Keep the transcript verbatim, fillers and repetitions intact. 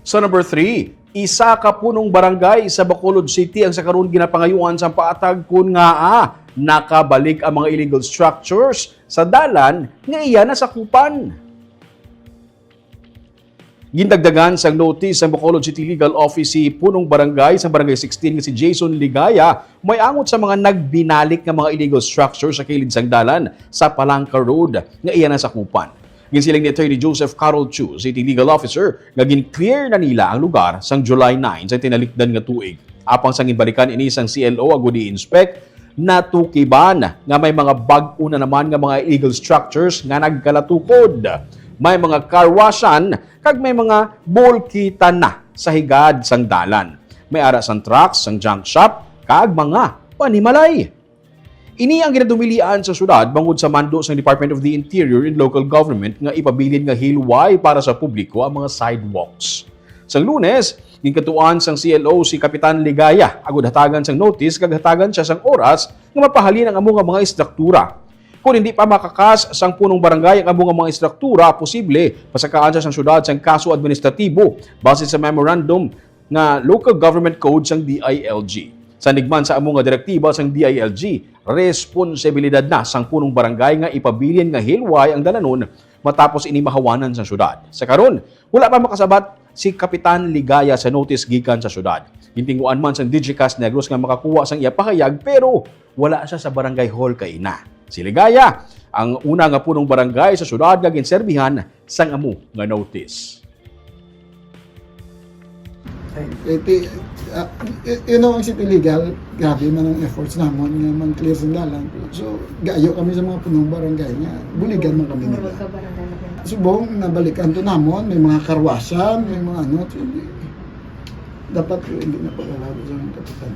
Sa number three, isa ka punong barangay sa Bacolod City ang sa karon ginapangayuan sang paatag kon ngaa nakabalik ang mga illegal structures sa dalan nga iya nasakupan. Gindagdagan sang notice sang Bacolod City Legal Office si punong barangay sa Barangay sixteen nga si Jason Ligaya may angot sa mga nagbinalik nga mga illegal structures sa kilid sang dalan sa Palangka Road nga iya nasakupan. Ginsiling ni Attorney Joseph Carol Chu, City Legal Officer, nga gin-clear na nila ang lugar sang July nine sa tinalikdan nga tuig. Apang sa ginbalikan ini sang C L O agud i-inspect, natukiban nga may mga bag-o na naman nga mga illegal structures nga nagkalatukod. May mga car washan kag may mga bulkitan na sa higad sang dalan. May ara sang trucks, sang junk shop, kag mga panimalay. Ini ang ginadumilian sa syudad bangod sa mando sang Department of the Interior and Local Government nga ipabilin nga hilway para sa publiko ang mga sidewalks. Sang Lunes, ginkadtuan sang C L O si Kapitan Ligaya agud hatagan sang notice kag hatagan sia sang oras nga mapahalin ang amo nga mga estruktura. Kon hindi pa makakas sang punong barangay ang amo nga mga estruktura, posible pasakaan sia sang syudad sang kaso administratibo base sa memorandum nga Local Government Code sang D I L G. Sa nigman sa amo nga direktiba sang D I L G, responsibilidad na sang punong barangay nga ipabilin nga hilway ang dalanon matapos ini mahawanan sang syudad. Sa karon, wala pa makasabat si Kapitan Ligaya sa notice gikan sa syudad. Gintinguan man sang Digicast Negros nga makakuha sang iya pahayag, pero wala siya sa barangay hall kaina. Si Ligaya ang una nga punong barangay sa syudad nga ginserbihan sang amo nga notice. Eh, ti, ah, y- you know, ang City Legal, grabe man ang efforts namon nga man-clear sa dalan. So, gayo kami sa mga punong barangay nga buligan man kami nila. Subong, nabalikan to namon, may mga karwasan, may mga ano, so, hindi, dapat hindi na pag-allow sa mga kapitan.